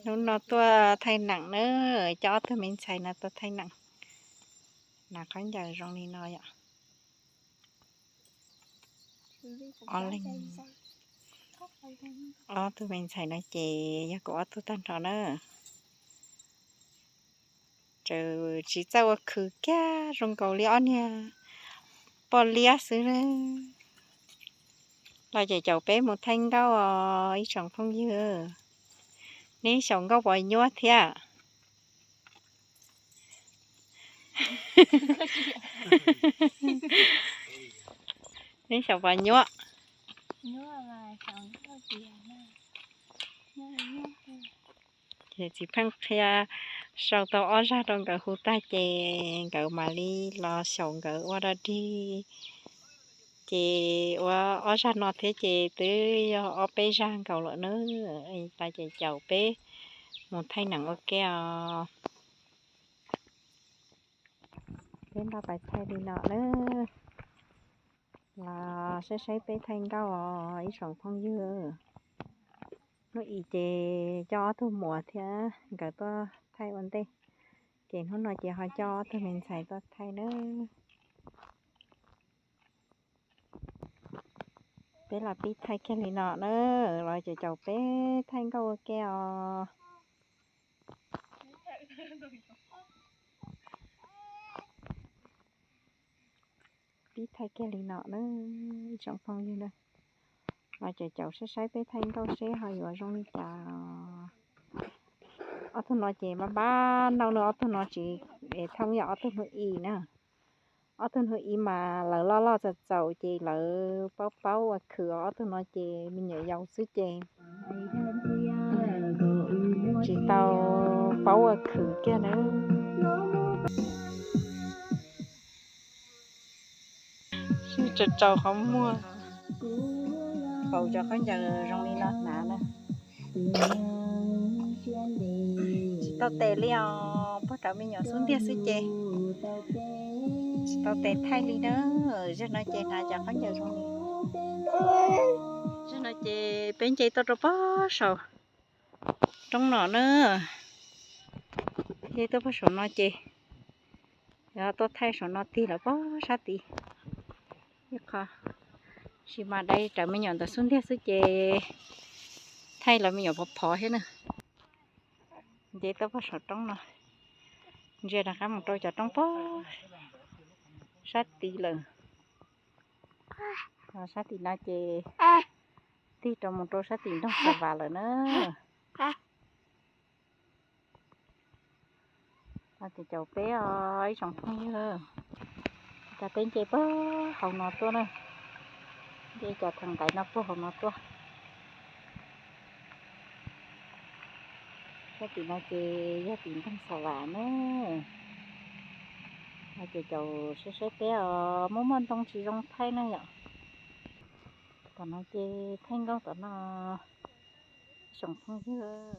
Hnub no tuaj thaij neem na, coj ob tug me ntxhais no tuaj thaij neem. Hnav khaub ncaws zoo li no yom. Ob leeg, ob tug me ntxhais no ces yog kuv ob tug tag nrho na. Tseem tsis txawj ua khwv kiag, zoo nkaus li ob niag poj liab xwb. Los ces caum peb mus thaij nkauj os ib tsoom phooj ywg. Neb xyaum nkauj pos nyuab thiab. Neb xyaum pos nyuab. Ces txiv pheej qhia sau tau ob zaj rau nkawd hu tag ces nkawd mam li los xyaum nkawd ua dog dig. Ces ua ob zaj no thiab ces twb yog ob peb zaj nkaus lawm na. Los ces caum peb mus thaij neem ua ke os. Peb npaj pais thaij li no na. Los saib saib peb thaij nkauj os ib tsoom phooj ywg. Hnub ib ces coj ob tug muam thiab nkawd tuaj thaij ua ntej, ces hnub no ces ho coj ob tug me ntxhais tuaj thaij na. Peb los pib thaij kiag li no na, los ces caum peb thaij nkauj ua ke os. Pib thaij kiag li no na, ib tsoom phooj ywg na. Los ces caum saib saib peb thaij nkauj seb ho yuav zoo li cas. Ob tug no ces npab npab nauj na, ob tug no tsis thooj yog ob tug hnub ib na. Ob tug hnub ib mas lawv loj loj txaus txaus ces lawv paub paub ua khwv, ob tug no ces me nyuam yaus xwb ces tsis tau paub ua khwv kiag na. Tsaus tsaus qhov muag, faus cov khaub ncaws zoo li no hnav na. Tsis tau tes li os, puag rawv me nyuam xub ntiag xwb ces tsis tau tes thaij li na. Zaum no ces hnav cov khaub ncaws zoo li. Zaum no ces peb nce tuaj rau pog saum roob no na. Nce tuaj pog saum no ces tuaj thaij saum no tig lawm pog sab tid ib qho. Tab sis mas dai rawv me nyuam ntawm xub ntiag xwb ces thaij los me nyuam phov phov thiab na. Nce tuaj pog saum roob no, ntsia rov qab mus rau cov roob pog sab tid lawm. Sab tim no ces tig rau mus rau sab tim nroog Xav Vas lawm na. Ces caum peb os ib tsoom phooj ywg, cas peb nce puag hauv no tuaj na, nce cov theem ntaiv no puag hauv no tuaj. Sab tim no ces yog tim nroog Xav Vas na. Ces caum saib saib peb os, muaj muaj ntoo tsis zoo thaij na yom. Tom no ces thaij nkauj tom no, ib tsoom phooj ywg.